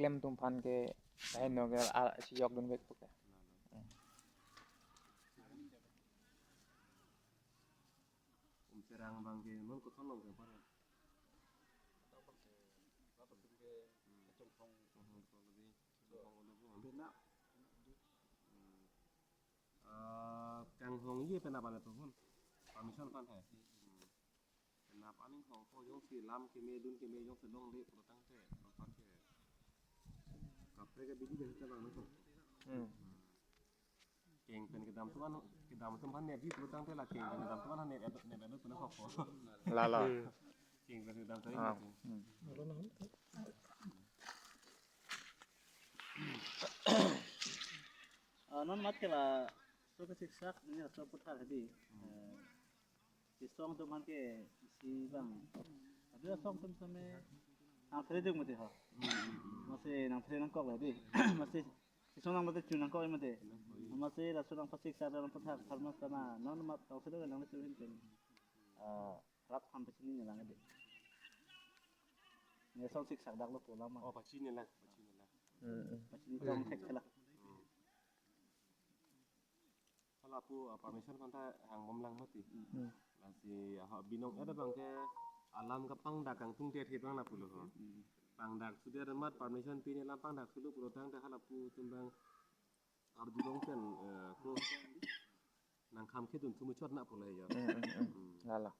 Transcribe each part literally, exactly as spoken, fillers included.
Klem atum aphan ke, lahenlo ke, ah, si jokdun vek pu ke. Um, Serang abang ke non koson long ke para. Ah, kanghon ye penap ane pu hon. Permission aphan he. Hmm. Penap aning hong ko jongsi lam keme dun keme jongsi longle pulotangte, pulotangte. Kaprek abidi pen ta bang nang. Hmm. Keng pen kedam atum an, kedam atum aphan ne bi pulotangte la keng pen kedam atum aphan ne ado, ne ado pen ko. Lalo. Hmm. Keng pen kedam atum Ah. Hmm. Ah, non mat ke laso kesiksak, ne laso aputhak hedi. Eh, si asong atum aphan ke si bang. Abi asong atum same nangtherdung mati ho. Amatsi nangtherdung nangkok hedi. Amatsi si asong nang mati chu nangkok mati. Amatsi laso nangpasiksak nangpathak pharmas kana non mat tau sedo nang lechu hin pen. Ah, rat aphan pachini nelang hedi. Ne asong siksak dak lo pu alam ma. Oh, pachini lang, pachini lang. Hmm, hmm. Pachini tong thek kala. Hmm. Hala pu, ah, permission aphan ta hangbom lang mati. Hmm. Lasi, ah, binong ada abang ke alam kapangdak kangtung tet hit bang na pulo ho. Hmm. Pangdak sudah amat permission pine lam pangdak sulo pulotangte hala pu atum abang arjulong pen, eh, ko nangkham kedun thumuchot na pulo ya. Hmm, hmm, hmm. Hmm. Lalo.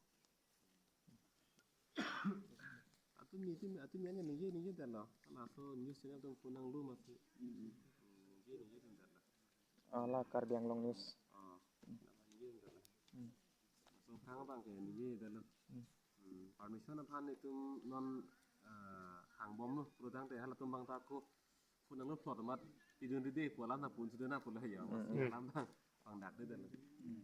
Atum ni, atum, atum ni ningje, ningje detlo. Laso news channel atum pu nanglo amatsi. Hmm, ningje, ningje detlo. Ah, la Karbi Anglong News. Ah, ningje detlo. Hmm. Laso aphrang abang ke ningje detlo. Hmm. Hmm, permission aphan itum non, ah, hangbomlo pulotangte halatum abang ta ko pu nanglo plot amat pidunde pu alam na pun sudah na pulo ya. Hmm. Amatsi alam abang pangdakde detlo. Hmm.